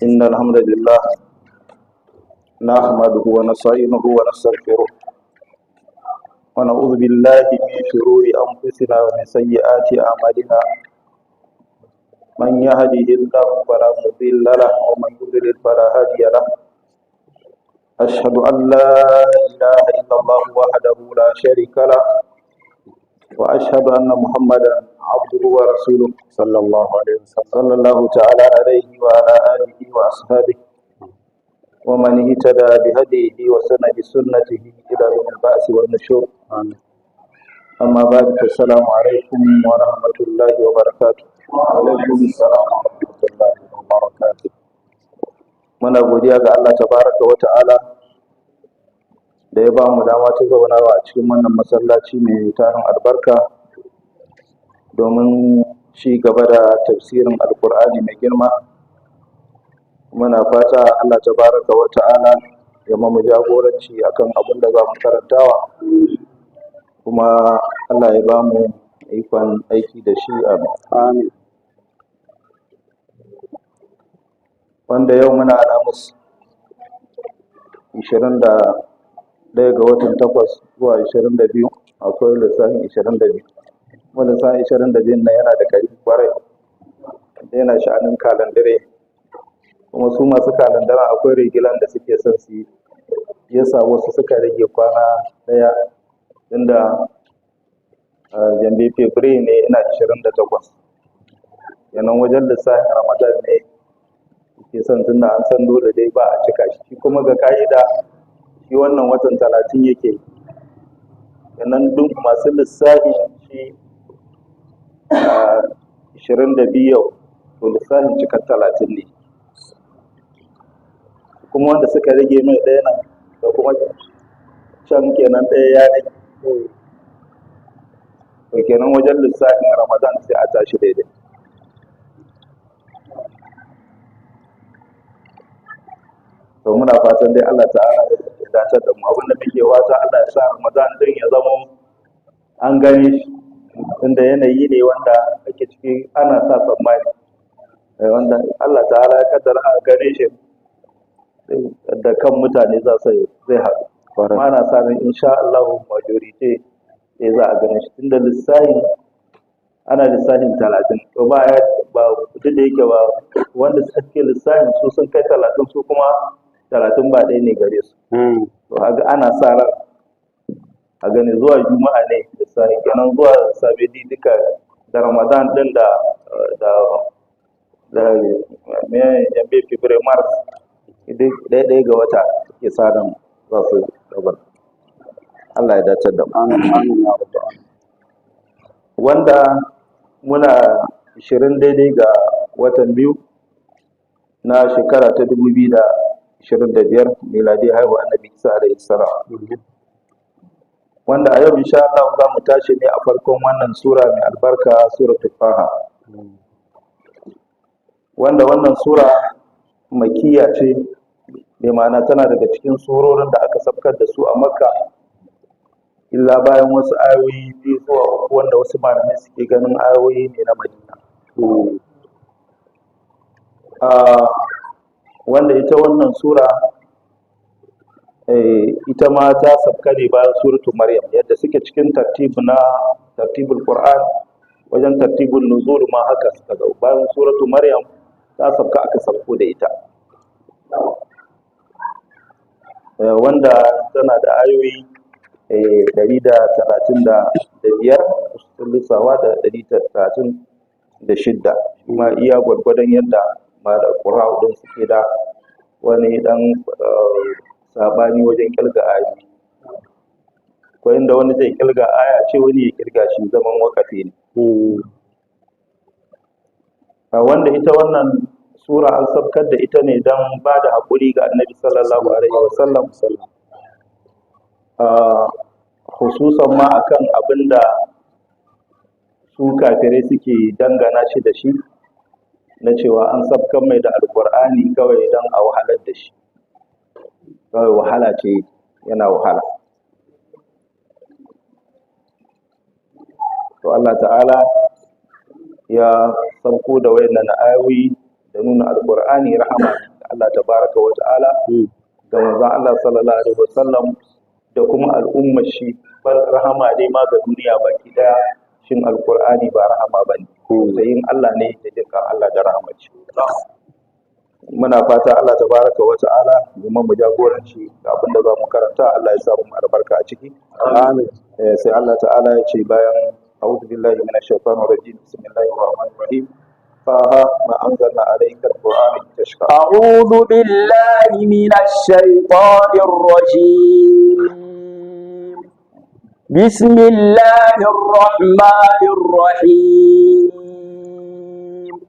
إن الحمد لله نحمده ونستعينه ونستغفره ونعوذ بالله من شرور أنفسنا ومن سيئات أعمالنا. من يهده الله فلا مضل له ومن يضلل فلا هادي له. أشهد أن لا إله إلا الله وحده لا شريك له وأشهد أن محمدا عبده ورسوله صلى الله عليه وسلم. صلى الله تعالى عليه وعلى آله وأصحابه ومن اهتدى بهديه وسن بسنته إلى يوم البعث والنشور. آمين. أما بعد، فالسلام عليكم ورحمة الله وبركاته. وعليكم السلام ورحمة الله وبركاته. Muna godiya ga Allah tabaraka wa ta'ala da ya ba mu dama ta zaunawa a cikin wannan masallaci mai tarin albarka domin ci gaba da tafsirin Alkur'ani mai girma. Muna fata Allah tabaraka wa ta'ala ya mamu jagoranci akan abin da za mu karantawa, kuma Allah ya ba mu ikon aiki da shi. Amin. آمين. Wanda yau muna Alhamis, 21 ga watan 8 zuwa 22. Akwai lissafin 22, kuma lissafin 22 nan yana da ƙarfi ƙwarai da yana sha'anin kalandare. Kuma su masu kalandaren akwai rigilan da suke son su yi, yasa wasu suka rage kwana ɗaya, tunda janvier février ne ina 28 kenan. Wajen lissafin Ramadan ne ke son, tunda an san dole dai ba a cika shi. Kuma ga ka'ida shi wannan watan 30 yake. Kenan duk masu lissafin shi 22 yau, to lissafin cikar 30 ne. Kuma wanda suka rage mai ɗaya nan da kuma can, kenan ɗaya ya rage. To kenan wajen lissafin Ramadan sai a tashi daidai. To muna fatan dai Allah ta'ala ya dace da mu. Abinda muke fata, Allah ya sa Ramadan din ya zama an gane shi, tunda yanayi ne wanda ake ciki ana sa tsammani. Wanda Allah ta'ala ya kaddara a gane shi da kan mutane za su zai haɗu. Kuma ana sa ran insha Allah majority sai za a gane shi, tunda lissahin ana lissafin 30. To ba ya ba, duk da yake ba wanda suke lissafin su sun kai 30, su kuma 30 ba ɗaya ne gare su. To kaga ana sa ran a gani zuwa Juma'a ne lissafi kenan, zuwa samedi duka da Ramadan din da me, janvier, février, mars, duk ɗaya ɗaya ga wata ke sa ran za su gabar. Allah ya dace da mu. آمين آمين يا رب العالمين. Wanda muna 20 daidai ga watan 2 na shekara ta 2025 miladi, haihuwa Annabi Isa alaihi salam. Wanda a yau insha Allah za mu tashi ne a farkon wannan sura mai albarka, Suratul Taha. Wanda wannan sura makiya ce, mai ma'ana tana daga cikin surorin da aka sabkar da su a Makka, illa bayan wasu ayoyi biyu zuwa uku wanda wasu malamai suke ganin ayoyi ne na Madina. Wanda ita wannan sura ita ma ta sabka ne bayan Suratu Maryam, yadda suke cikin tartib na tartibul Qur'an, wajen tartibul nuzul ma haka suka zo. Bayan Suratu Maryam ta sabka aka sabko da ita. Wanda tana da ayoyi 135, sun lissawa da 136, kuma iya gwargwadon yadda ƙura'u ɗin suke da wani ɗan saɓani wajen ƙirga ayoyi. Akwai inda wani zai ƙirga aya ce, wani ya ƙirga shi zaman waƙafi ne. Wanda ita wannan sura an sabkar da ita ne don ba da haƙuri ga Annabi sallallahu alaihi wasallam, hususan ma akan abin da su kafirai suke dangana shi da shi, na cewa an sabkar mai da Alƙur'ani kawai don a wahalar da shi, kawai wahala ce, yana wahala. To Allah ta'ala ya sauko da wayannan ayoyi Da nuna Alqur'ani rahama ne ga Allah tabaraka wa ta'ala, ga manzon Allah sallallahu alaihi wasallam da kuma al'ummar shi, bal rahama ne ma ga duniya baki daya. Shin Alqur'ani ba rahama bane? Tausayin Allah ne da jinkan Allah da rahama ce. Muna fata Allah tabaraka wa ta'ala ya mu jagoranci ga abin da za mu karanta. Allah ya sa mu albarka a ciki. Amin. Sai Allah ta'ala ya ce bayan a'udhu billahi minash shaitanir rajim, bismillahir rahmanir rahim, طه ما أنزلنا عليك القرآن لتشقى. أعوذ بالله من الشيطان الرجيم. بسم الله الرحمن الرحيم.